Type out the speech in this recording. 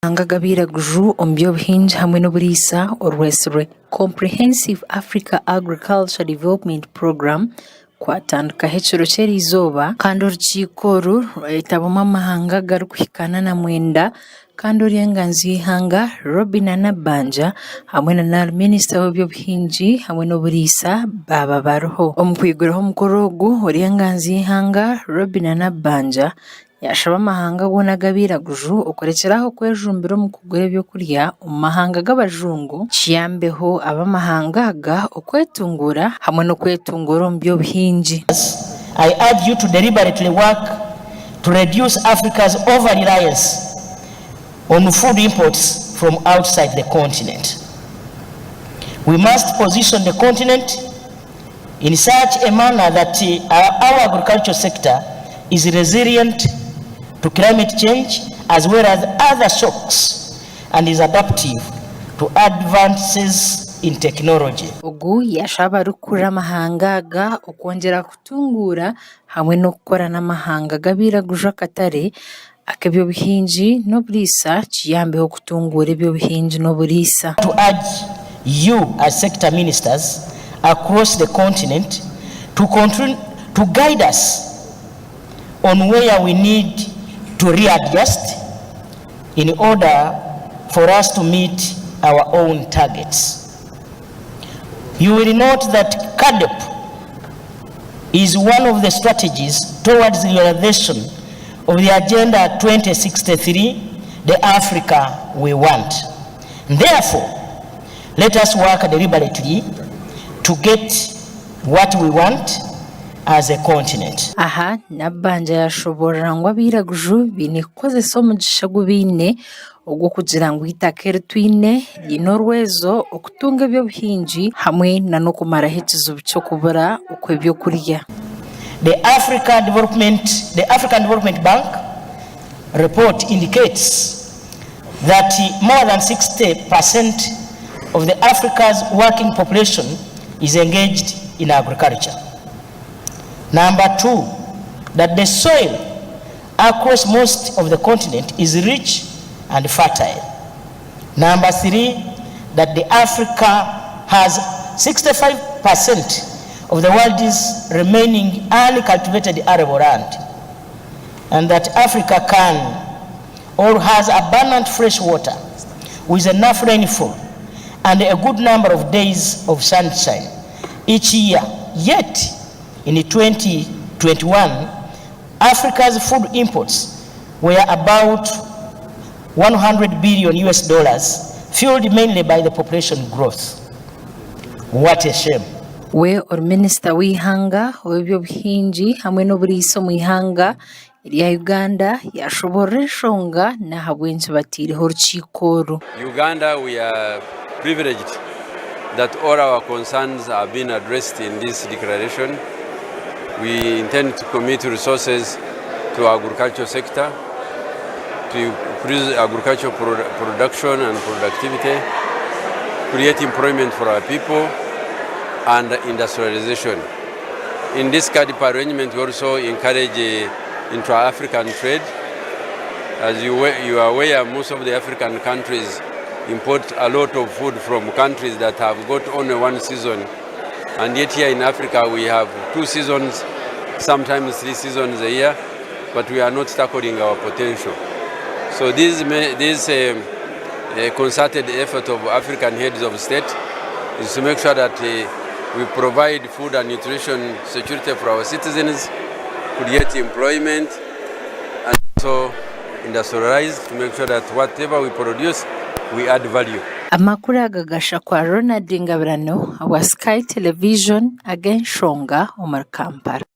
Amahanga g'abairaguju omu by'obuhingi hamwe n'oburiisa orwetsirwe Comprehensive Africa Agriculture Development Programme kwatandikaho ekiro ky'erizooba kandi orukiiko oru rwayetabamu amahanga agarikuhika 49 kandi ori enganzi y'eihanga Robinah Nabbanja hamwe na minisita w'eby'obuhingi hamwe n'oburiisa baaba bariho. Omu kwiguraho omukoro ogu, ori enganzi y'eihanga Robinah Nabbanja Yaashaba amahanga goona ag'abairaguju okurekyera aho kwejumbira omu kugura ebyokurya omu mahanga g'abajungu kiyambeho ab'amahanga aga okwetunguura hamwe n'okwetunguura omu by'obuhingi. I urge you to deliberately work to reduce Africa's over-reliance on food imports from outside the continent. We must position the continent in such a manner that our agricultural sector is resilient to climate change as well as other shocks and is adaptive to advances in technology. Ogu yaashaba abarikukurira amahanga aga okwongyera kutunguura hamwe n'okukora n'amahanga g'abairaguju akatare ak'eby'obuhingi n'oburiisa kiyambeho kutunguura eby'obuhingi n'oburiisa. To urge you as sector ministers across the continent to continue to guide us on where we need to readjust in order for us to meet our own targets. You will note that CAADP is one of the strategies towards the realization of the Agenda 2063, the Africa we want. Therefore, let us work deliberately to get what we want as a continent. Aha Nabbanja yaashoboorora ngu abairaguju baine kukozesa omugisha ogu baine ogw'okugira ngu eitaka eri twine riine orwezo okutunga eby'obuhingi hamwe n'okumaraho ekizibu ky'okubura okw'ebyokurya. The Africa Development, the African Development Bank report indicates that more than 60% of the Africa's working population is engaged in agriculture. Number two, that the soil across most of the continent is rich and fertile. Number three, that the Africa has 65% of the world's remaining uncultivated arable land, and that Africa can or has abundant fresh water with enough rainfall and a good number of days of sunshine each year. Yet, in 2021, Africa's food imports were about 100 billion US dollars, fueled mainly by the population growth. What a shame. We ori minisita w'eihanga ow'eby'obuhingi hamwe n'oburiisa omu ihanga erya Uganda yaashoboorora enshonga n'ahabw'enki bataireho orukiiko oru. Uganda, we are privileged that all our concerns have been addressed in this declaration. We intend to commit resources to agricultural sector, to increase agricultural production and productivity, create employment for our people, and industrialization. In this CAADP arrangement, we also encourage intra-African trade. As you are aware, most of the African countries import a lot of food from countries that have got only one season. And yet here in Africa, we have two seasons, sometimes three seasons a year, but we are not tackling our potential. So this concerted effort of African heads of state is to make sure that we provide food and nutrition security for our citizens, create employment, and also industrialize to make sure that whatever we produce, we add value. Amakuru aga gashakwa Ronald Ngabirano wa Sky Television ag'enshonga omuri Kampala.